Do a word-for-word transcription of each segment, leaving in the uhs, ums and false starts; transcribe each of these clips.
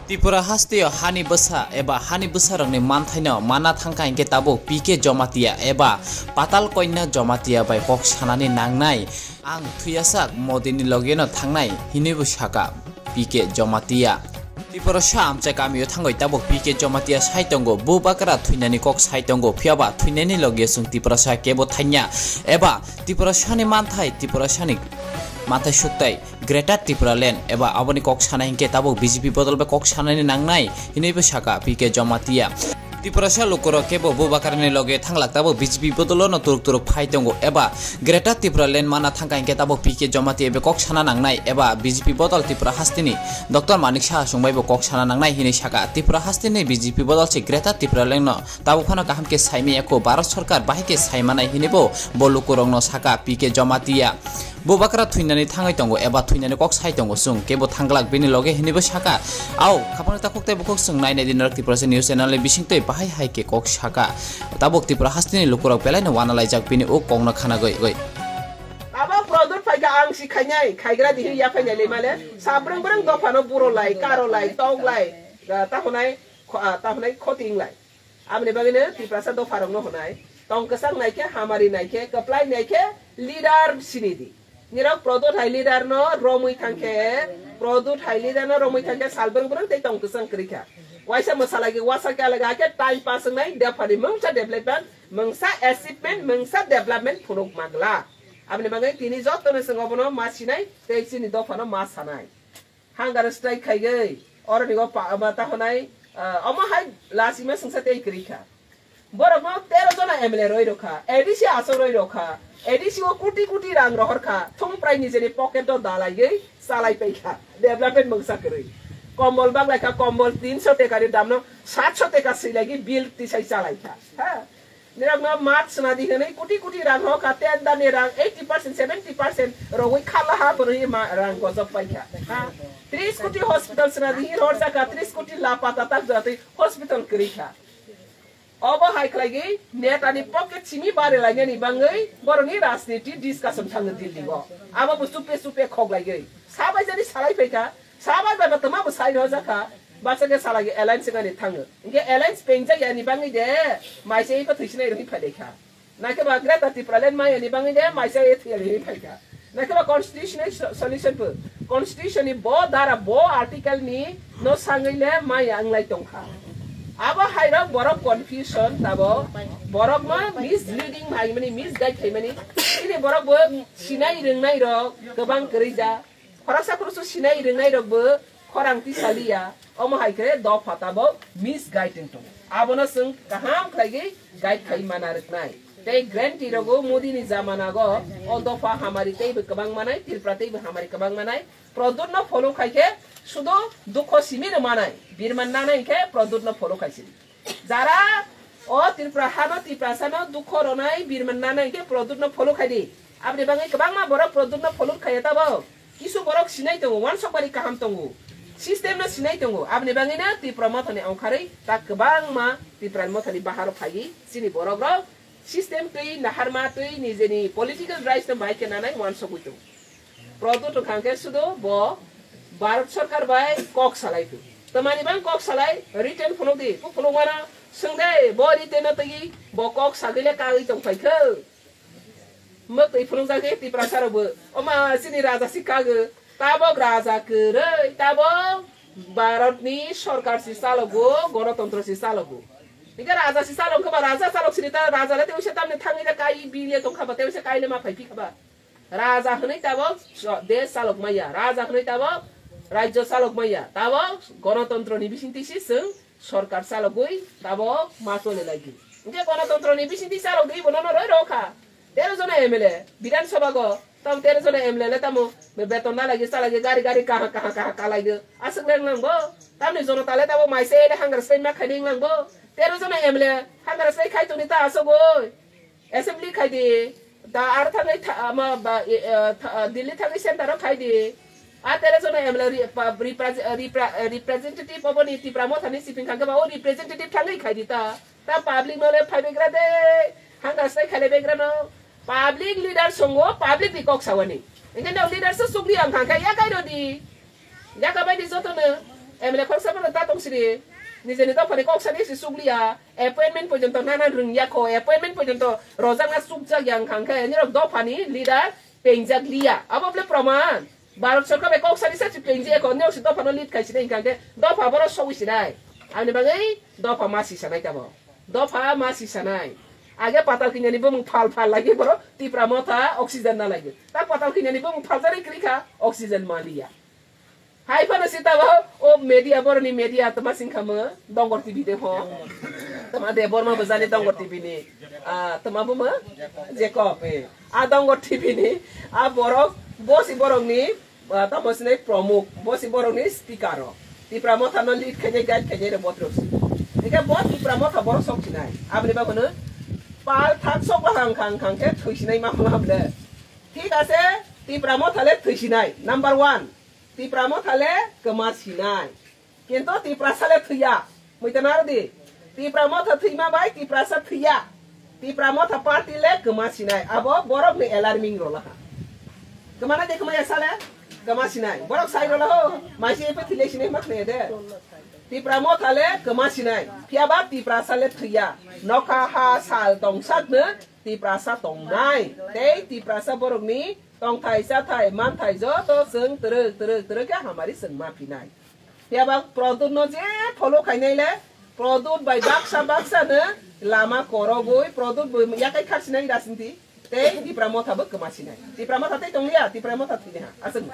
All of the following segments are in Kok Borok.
Tripura hasteo hani bwsa eba hani bwsarokni manthaino mana thangkha hinkhe tabuk P K Jamatia eba Patal Konya Jamatia bai kok sanani nangnai. Ang thwiyasak Modini logeno thangnai hinwibo sakha P K Jamatia. Tiprasa amchai kamio thangwi tabuk P K Jamatia sai tongo, bo bakra thwinani kok sai tongo, phiyaba thwinani loge chwng Tiprasa kebo thangya eba Tiprasani manthai, Tiprasani manthai suktai. Greater Tipraland eba aboni kok sana hinkhe tabuk B J P bodol bai kok sanani nangnai hinwibo sakha P K Jamatia. Tiprasa lukurok kebo bo bakarani loge thanglak tabuk B J P bodolono turuk turuk phai tongo eba Greater Tipraland mana thangkha hinkhe tabuk P K Jamatia bai kok sana nangnai eba B J P bodol Tripura hasteni Doctor Manik Saha chwng baibo kok sana nangnai hinwi sakha. Tripura hasteni B J P bodol se Greater Tipralandno tabuk phano kaham khe saimaya kho, Bharat Sarkar bahai khe saimanai hinwibo bo lukurokno sakha P K Jamatia. Bo bakra thwinani thangwi tongo eba thwinani kok sai tongo chwng, kebo thangglak bini loge hinwibo sakha. Ao, khapangni takhuk tei bukhuk chwng nainai di norok Tiprasa News Channel ni bisingtwi bahai hai khe kok sakha. Tabuk Tripura hasteni lukurok belaino wanalaijak bini o kokno khanagwi gwi. Abo product phaikha ang si khainai, khaigra dihi ya phainai le male, sabrang brang dophano buro lai, karo lai, tong lai, ah, tahonai, kho-, ah, tahonai khoting lai. Aboni bagwino Tiprasa dopharokno hwnai, tong kwchang naikhe, hamari naikhe, kwplai naikhe, leader sinidi. Nirok Pradyot hai leader no romwi thangkhe, Pradyot hai leader no romwi thangkhe, salbrang brang tei tong kwchang kwrwikha. Waisa mwsalagi wasa khe alaga khe time pass wngnai, dophani mungsa development, mungsa achievement, mungsa development phunuk mangla. Aboni bagwi tini jotono chwng obono ma sinai tei chini dophano ma sanai. Hunger strike khaigwi, oroni o pa-, ma ta hwnai, ah, omo hai last ima sungsa tei kwrwi kha. Borok no tero jona M L A roi rokha, A D C asok roi rokha, A D C o kuti kuti rang rohor kha, thung prai nijeni pocket o dalaigwi chalai pai kha, development mungsa kwrwi. Kombol baglai kha, kombol tinso teka ni dam no satso teka swilagi bill tisai chalai kha. Ha? Nirok no mat swnadi hwnwi kuti kuti rang hok kha, tender ni rang eighty percent, seventy percent rogwi khala ha borwi ma rang gojok pai kha. Ha? Tris kuti hospital swnadi hi hor jaka, tris kuti la pata tak jatwi hospital kwrwi kha. Obo hai khlaigwi neta ni pocket simi bare lainani bangwi borokni rajniti discussion thangwi Delhi o. Abo bo supe supe khok laigwi. Sabai jani salai pai kha. Sabai bai ba tama bo sai rojak kha. Basa khe salai alliance ngani thango. Inke alliance pengjak yani bangwi de maisa iko thwisinai rwi phai kha. Nakhe ba Greater Tipraland maya ni bangwi de maisa e thwi rwi phai kha. Nakhe ba constitutional so-, solution pho. Constitution ni bo dara bo article ni no sangwi le maya anglai tongkha. Abo hai rok borok confusion tabo borok ma misleading hai mani misguide hai mani. Ini borok bo sinai rwngnai rok kwbang kwrwi ja. Khoroksa khoroksa sinai rwngnai rok bo khorang tisaliya, omo hai khe dopha tabok misguiding tongo. Abono chwng kaham khlaigwi guide khai mana rwknai. Tei guarantee rogo Modi ni jamana go o dopha hamari teibo kwbang manai, Tripura teibo hamari kwbang manai. Pradyot no follow khai khe sudo dukho simi rw manai, birman nanai khe Pradyot no follow khai sidi. Jara o Tripura hano, Tiprasa no dukho ronai, birman nanai khe Pradyot no follow khai di. Aboni bagwi kwbangma borok Pradyot no follow khaiya tabo. Kisu borok sinai tongo, wansok bari kaham tongo. System no sinai tongo. Aboni bagwi no Tripura mothani ongkharwi ta kwbangma Tripura mothani baharo phaiwi chini borok rok system twi naharma twi nijeni political rights no bai khe nanai wansogwi tongo. Pradyot wngkha khe sudo bo Bharat Sarkar bai kok salai twi. Tamani bang kok salai written phunuk di, phunuk mano swng de bo written no twi bo kok sagwi le kagwi tong phai khe. Mwtwi phunukjak khe Tiprasa rokbo, "Oma, chini raja si kago, tabok raja kwrwi, tabok Bharatni sorkar si chalogo, gonotontro si chalogo." Hinkhe raja si chalok khe ba raja chalok sini ta raja le tei uisa tamni thangwi le kai bile tong kha ba tei uisa kai le ma phai phi kha ba. Raja hwnwi tabok so-, desh chalok maya, raja hwnwi tabok rajyo chalok maya, tabok gonotontro ni bisingtwi si chwng sorkar chalogwi tabok ma chole laidi. Hinkhe gonotontro ni bisingtwi chalok di bono no roi rokha. Tero jona M L A, Bidhan Sabha go, tamo tero jona M L A le tamo be-, beton na lagi, sa lagi, gari, gari, kaha, kaha, kaha, kalai do. Aswk le wnglang bo. Tamni jonota le tamo maise ele hangar sai ma khai wnglang bo. Tero jona M L A hangar sai khai toni ta aswk oi. Assembly khai di. Ta ar thangai tha-, ama ba, e, e, tha-, a, Delhi thangai center o khai di. A tero jona M L A re-, pa-, repre-, repre-, representative obo ni Tipra Motha ni siping khangke ba o representative thangai khai di ta. Ta public no le phai begra de, hanga sai khale begra no. Public leader songo, public ni kok sawani. Engke no leader so sugri ang khangka ya kai rodi. Ya ka bai di joto no. M L A khoroksa phano ta tong siri. Nijeni dophani kok sani si sukliya. Appointment porjonto nana rwngya kho. Appointment porjonto rojakna sukjak yang khang khe. Nirok dophani leader pengjak liya. Abo bole proman. Bharat sorkar bai kok sani sa si pengjak kho. Nirok si dophano lead khai sinai hingkha khe. Dopha boro sogwi sinai. Ani bagwi dopha ma si sanai tamo. Dopha ma si sanai. Age patal kinyani bumung phal phal lagi boro Tipra motha oxygen na lagi. Ta patal kinyani bumung phal jari kri kha oxygen ma liya. Hai phano si tamo o media boroni media tama sing kha mo Dongor T V de ho. Tama de Borma bojani Dongor T V ni. Ah, tama bo mo Jacob, eh. A Dongor T V ni. A borok bosi borok ni, ah, tamo sinai promuk. Bosi borok ni speaker o. Tipra motha no lead khainai guide khainai re botrok. Ike bo Tipra motha borok sok sinai. Aboni bagono pal thak sok bahang khang khang khe thwi sinai ma phano hamle. Thik ase, Tipra motha le thwi sinai. Number one. Tipra motha le kwma sinai. Kintu Tiprasa le thwiya. Muita nardi. Tipra motha thwima bai Tiprasa thwiya. Tipra motha party le kwma sinai. Abo borok ni alarming rolaha. Kwma na de kwma ya sale? Kwma sinai. Borok sai rolaho. Maisi epe thwile sinai mak ne de. Tipra motha le kwma sinai. Phiya ba Tiprasa le thwiya. Nokha ha sal tongsak no Tiprasa tongnai. Tei Tiprasa borok ni tongthai, chathai, manthai joto chwng twrwk, twrwk, twrwk khe hamari chwng ma phinai. Phiya ba Produt no je follow khainai le, Produt bai baksa, baksa no lama korogwi, Produt bo yakai khar sinai rajniti, tei Tipra motha bo kwma sinai. Tipra motha tei tongliya, Tipra motha thwini ha, aswk.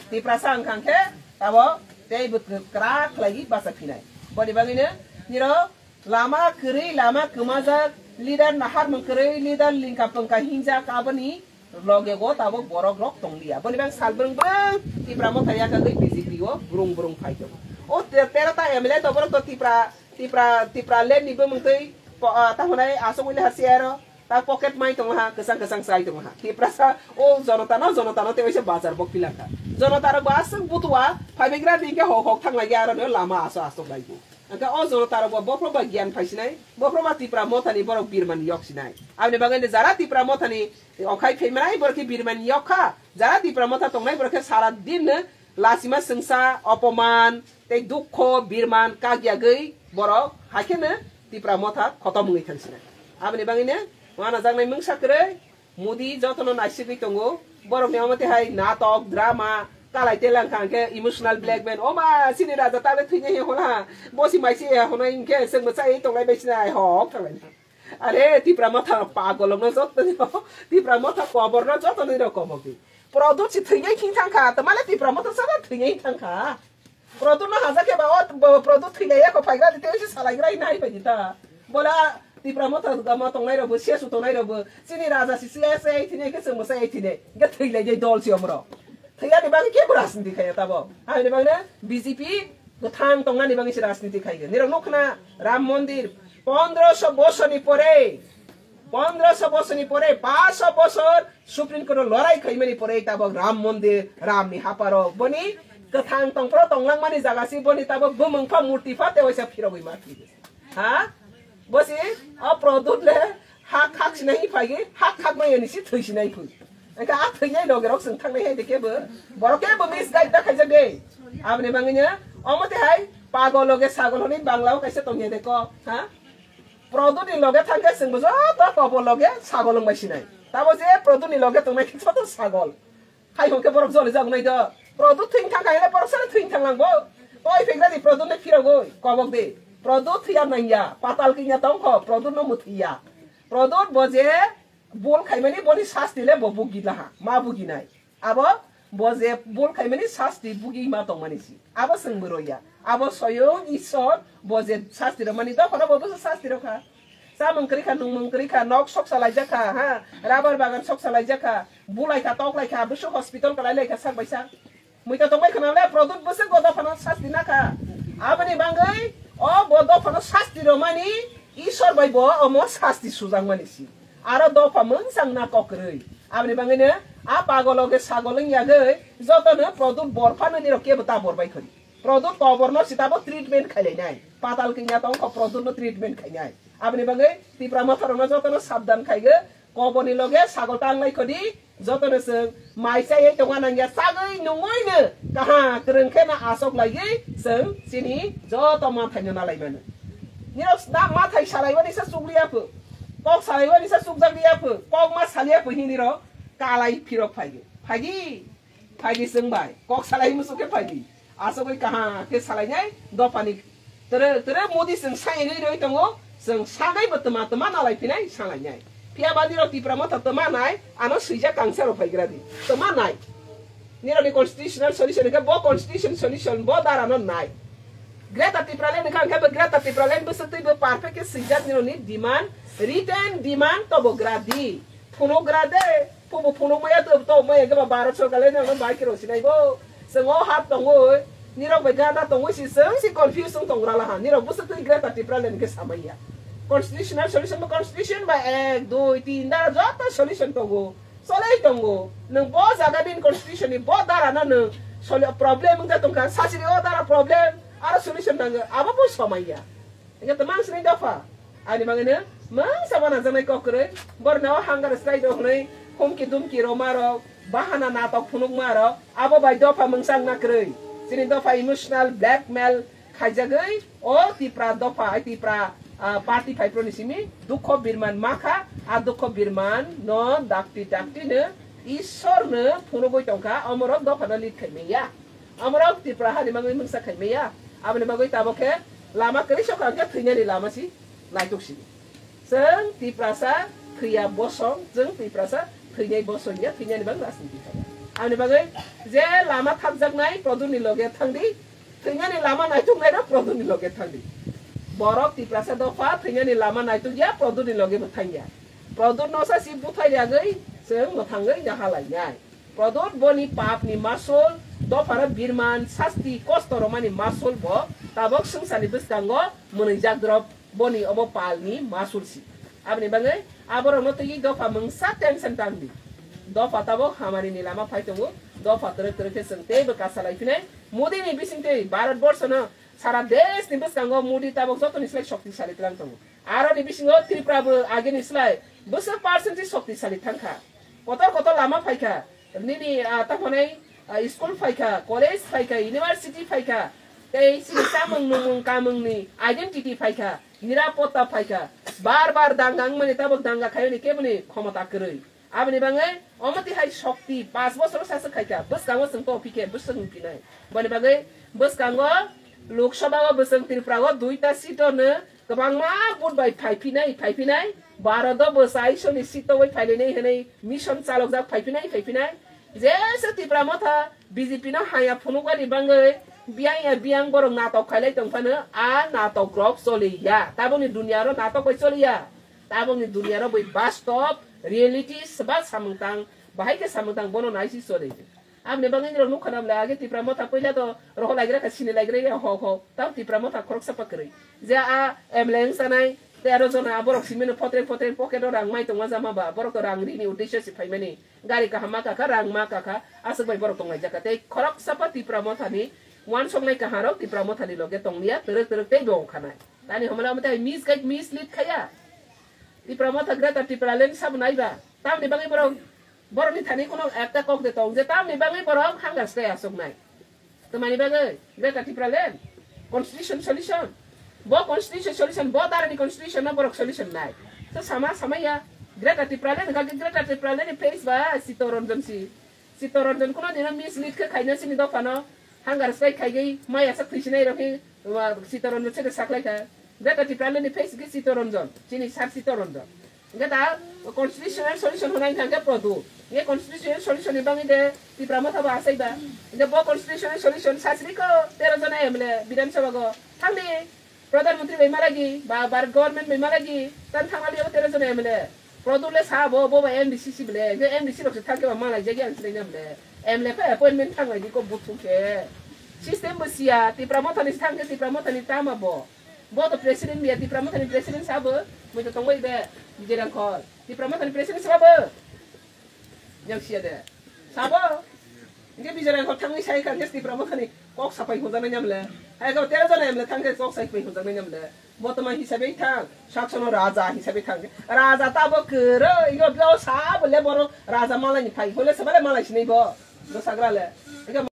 Tiprasa wngkha khe, tabo tei bo kwrak khlaiwi bacha phinai. Boni bagwi no, niro lama kwrwi, lama kwmajak, leader naharmung kwrwi, leader lingka pwngka hinjak, aboni loge go tabuk borok rok tongliya. Boni bang sal brwng brwng Tipra motha yakagwi B J P o brung brung phai tongo. O te-, tero ta M L A to borok to Tipra, Tipra, Tipra land ni bumung twi po-, ah, ta hwnai aswk wngwi le ha chair o, ta pocket mai tongo ha, kwchang kwchang chai tongo ha. Tiprasa o jonota no, jonota no tei waisa bazar bo kilangkha. Jonota rok bo aswk butua, phaibagra di hwnkhe hok hok thang lai ya aro no lama aswk aswk lai bo. Hwnkhe o jonota rok bo bophro ba giyan phaisinai, bophro ba Tipra motha ni borok birmani yok sinai. Aboni bagwi no jara Tipra motha ni okhai phaimanai borok khe birmani yok kha. Jara Tipra motha tongnai borok khe sara din no lachima swngsa, opoman, tei dukho, birman, kakyagwi borok hai kheno Tipra motha khotom wngwi thang sinai. Aboni bagwi no wanajaknai mungsa kwrwi Modi jotono naisigwi tongo. Borokni omo twi hai natok, drama, kalai telangkha hwnkhe emotional blackmail. Oma, chini raja tale thwinai he hwnha. Bosi maisi he hwnwi hwnkhe chwngno chaiwi tonglai bai sinai hok thanglai. Are, Tipra motha pagolokno joto, Tipra motha koborno joto nini rok kobokdi. Produt si thwinai hing thangkha, tamale Tipra motha sada thwinai hing thangkha. Produt no hajakhe ba o bo-, Produt thwinai yakho phaigra di tei se salaigra hina hai bai di ta. Bola Tipra motha gama tongnai rok bo, sesu tongnai rok bo, chini raja si se se thwinai khe chwngbo se thwinai. Hwnkhe thwilai dei dol si omro. Thwiyani bagwi kebo rajniti khaiya tabo. Haini bagwi B J P kwthang tongnani bagwi se rajniti khaigwi. Nirok nukna Ram Mondir pondroso bosorni pore, pondroso bosorni pore, paso bosor Supreme Court o lorai khaimani pore tabok Ram Mondir, Ram ni haparo. Boni kwthang tongphro tonglangmani jaga si boni tabok bumung pha murti pha tewaisa phirogwi ma thwi. Ha? Bosi o Produt le ha khak sinai phagi, ha khak mai ni si thwi sinai phu. Engka a thwi nai loge rok sing thang nai hai de kebo. Borok kebo misguide da khaijak de. Abni bangwi nya omo te hai pagol loge sagol hwnwi Bangla o kaisa tongya de ko. Ha? Produt ni loge thangkhe chwngbo joto kobor loge sagol wngbai sinai. Tabo je Produt ni loge tongnai khe joto sagol. Hai hwnkhe borok joli jago nai do. Produt thwing thang kha hile borok sale thwing thang lang bo. Oi phegra di Produt ne phirogoi kobok di. Produt thwiya nangya. Patal kinya tong kho Produt no muthwiya. Produt bo je bul khaimani boni sasti le bo bugi laha. Ma bugi nai. Abo bo je bul khaimani sasti bugi ma tongmani si. Abo chwng bo roya. Abo soyong Isor bo je sasti rwmani dophano bo bwsa sasti rwkha. Chamung kwrwi kha, nungmung kwrwi kha, nok sok salaijak kha, ha, rubber bagan sok salaijak kha, bulai kha, tok lai kha, bwswk hospital kwlai lai kha sak bai sak. Muita tongbai khna le Produt bwswk bo dophano sasti na kha. Aboni bangwi o bo dophano sasti rwmani Isor bai bo omo sasti sujakmani si. Aro dopha mungsang na kokrwi. Aboni bangwi no a pagolo khe sagol wng yagwi jotono Produt bor phano nirok kebo ta bor bai khori. Produt kobor no sitabo treatment khailai nai. Patal kinya tong kho Produt no treatment khainai. Aboni bagwi Tipra motha rok no joto no sabdan khaigo. Kobor ni loge sagol tang lai khodi. Jotono chwng mai chaiwi tongna nangya, chagwi nungwi no kaha kwrwng khe no asok laiwi chwng chini joto mathai no nalai mano. Nirok na mathai salaiwani sa chukliya pho, kok salaiwani sa chukjakliya pho, kok ma saliya pho hinwi rok kalai phirok phaidi. Phaidi, phaidi chwng bai, kok salai muchuk khe phaidi. Asogwi kaha khe salainai dophani tere, tere Modi chwng sayangwi rwi tongo, chwng sagaibo tma tma nalai phinai salainai. Phiya ba nirok Tipra Motha tma nai, ano swijak kangsa rok phaigra di. Tma nai. Nirokni constitutional solution khe bo constitution solution bo dara no nai. Greater Tipraland kha khe bo Greater Tipraland bwswk twi bo perfect khe swijak nirokni demand, written demand to bo gra di. Phunuk gra de. Pubu phunuk maya to, to maya khe ba Bharat sorkar le nang bai kiro sinai bo. Chwng o hap tongwi, nirok bai gana tongwi si chwng si confuse wng tong rala ha. Nirok bwswk twi Greater Tipraland khe samaya. Constitutional solution ba constitution ba ek, dui, tin dara joto solution tongo. Cholai tongo. Nwng bo jaga ni constitution ni bo dara no nwng soli-, problem wngja tongkha. Sasiri o dara problem, aro solution nango. Abo bo somaya. Hingke twmang sini dopha. Ani bagwi no mungsa wana janai kok kwrwi. Borno hunger strike rok hwnwi humki dumki roma rok, bahana natok phunukma rok, abo bai dopha mungsa wngna kwrwi. Chini dopha emotional blackmail khaijagwi o Tipra dopha, ai Tipra, ah, party phaiproni simi dukho birman makha, a dukho birman no dakti dakti no Ishwar no phunugwi tongkha, omorok dopha no lead khaimaya. Amorok Tipra hani bagwi mungsa khaimaya. Aboni bagwi tabok khe lama kwrwi sokha hwnkhe thwinani lama si naitok sini. Chwng Tiprasa thwiya bosong, chwng Tiprasa thwinai bosong ya, thwinani bagwi rajniti khaimaya. Aboni bagwi je lama thapjaknai Produtni loge thangdi, thwinani lama naitoknairok Produtni loge thangdi. Borok Tiprasa dopha thwinani lama naitok ya, Produtni loge bo thangya. Produtno sa si buthai ragwi chwng mwthangwi nahalainai. Prodot boni papni masul, dophara birman, sasti, kosto romani masul bo tabok swngcharni bwskango mwnwijak drop boni obo palni masul si. Aboni bagwi aborokno twiwi dopha mungsa tension tangdi. Dopha tabok hamarini lama phai tongo, dopha twrwk twrwk khe chwng teibo kasalai phinai. Modini bisingtwi Bharat borsono sara deshni bwskango Modi tabok jotoni slai shoktisali twlang tongo. Aroni bisingo Tripura bo agini slai bwswk percent si shoktisali thangkha. Kotor kotor lama phaikha, nini, ah, tamo hwnwi, ah, school phaikha, college phaikha, university phaikha, tei chini chamung nungmung kamungni identity phaikha, nirapotta phaikha. Bar bar danga wngmani tabok danga khaiyoni keboni khomota kwrwi. Aboni bagwi omo tihai shokti panch bochor saswk khaikha, bwskango chwng to phikhe bwswk wngphinai. Boni bagwi bwskango Lok Sabha o bwswng Tripura o duita seat o no kwbangma vote bai phaiphinai, phaiphinai, Bharat o bo chaisoni seat o bai phailainai hwnwi mission chalokjak phaiphinai, phaiphinai. Jesa Tipra Motha B J P no haya phunukmani bagwi biyang ya biyang borok natok khailai tongphano, a natok rok choliya. Taboni dunia ro natok bai choliya. Taboni dunia ro bai bastob, reality, seba samung tang, bahai khe samung tang bono naisi choli. Aboni bagwi nirok nukha na bwle, age Tipra Motha puila to rohor laigra kha, sini laigra ya ho ho. Tamo Tipra Motha khoroksa pa kwrwi. Je a M L A wng sanai, tero jona borok simino photreng photreng pocket o rang mai tongma jama ba, borok to rang rini uddesyo se phaimani. Gari kaham ma kakha, rang ma kakha, aswk bai borok tonglaijak kha. Tei khoroksa pa Tipra Motha ni uansuknai kaha rok Tipra Motha ni loge tonglia, twrwk twrwk tei bo wngkha nai. Tani homla omo tei misguide, mislead khaya. Tipra Motha Greater Tipraland sabo nai ba. Tamni bagwi borok, borokni thani kheno ekta kok de tong je tamni bagwi borok hunger strike aswknai. Tamani bagwi Greater Tipraland constitution solution. Bo constitution solution, bo darani constitution no borok solution nai. To sama, sama ya. Greater Tipraland, hwnkha khe Greater Tipraland ni face ba Sitoranjan si. Sitoranjan kuno dino mislead khe khaina sini dophano. Hunger strike khaigwi maya sak thwisinai rokhi, wa, Sitoranjan se saklaikha. Greater Tipraland ni face khe Sitoranjan, chini sir Sitoranjan. Hingke da constitutional solution hwnai hingke Produ. Hingke constitutional solution ni bagwi de Tipra Motha bo asai ba. Hingke bo constitutional solution sasri ko tero jona M L A Bidhan Sabha go. Thangdi Pradhan Mantri bai malagi, ba Bharat government bai malagi, tan thangmali abo tero jona M L A. Produ le sa bo, bo ba M D C si bele, hingke M D C rok se thangke ba malai jagi ang sinai na bele. M L A pa appointment thanglai di ko buthu ke. System bo siya, Tipra Motha ni thangke Tipra Motha ni tama bo. Bo to president biya, Tipra Motha ni president sabo, mui to tongbai be, Vijay Rangkhol. Tipra Motha ni president sabo. Yang siya de. Sabo. Hingke Bijoy Rangkhol thangwi sai kha, hingke Tipra Mothani kok sapai hwnjaknai nyamle. Hai khe tero jona M L A thangkhe kok sapai hwnjaknai nyamle. Bo tongma hisabe thang, saksono raja hisabe thang. Raja ta bo kwrwi, yo bo sa bole borok raja malai ni phai. Hole sebale malai sinai bo. Bo sagra le. Hingke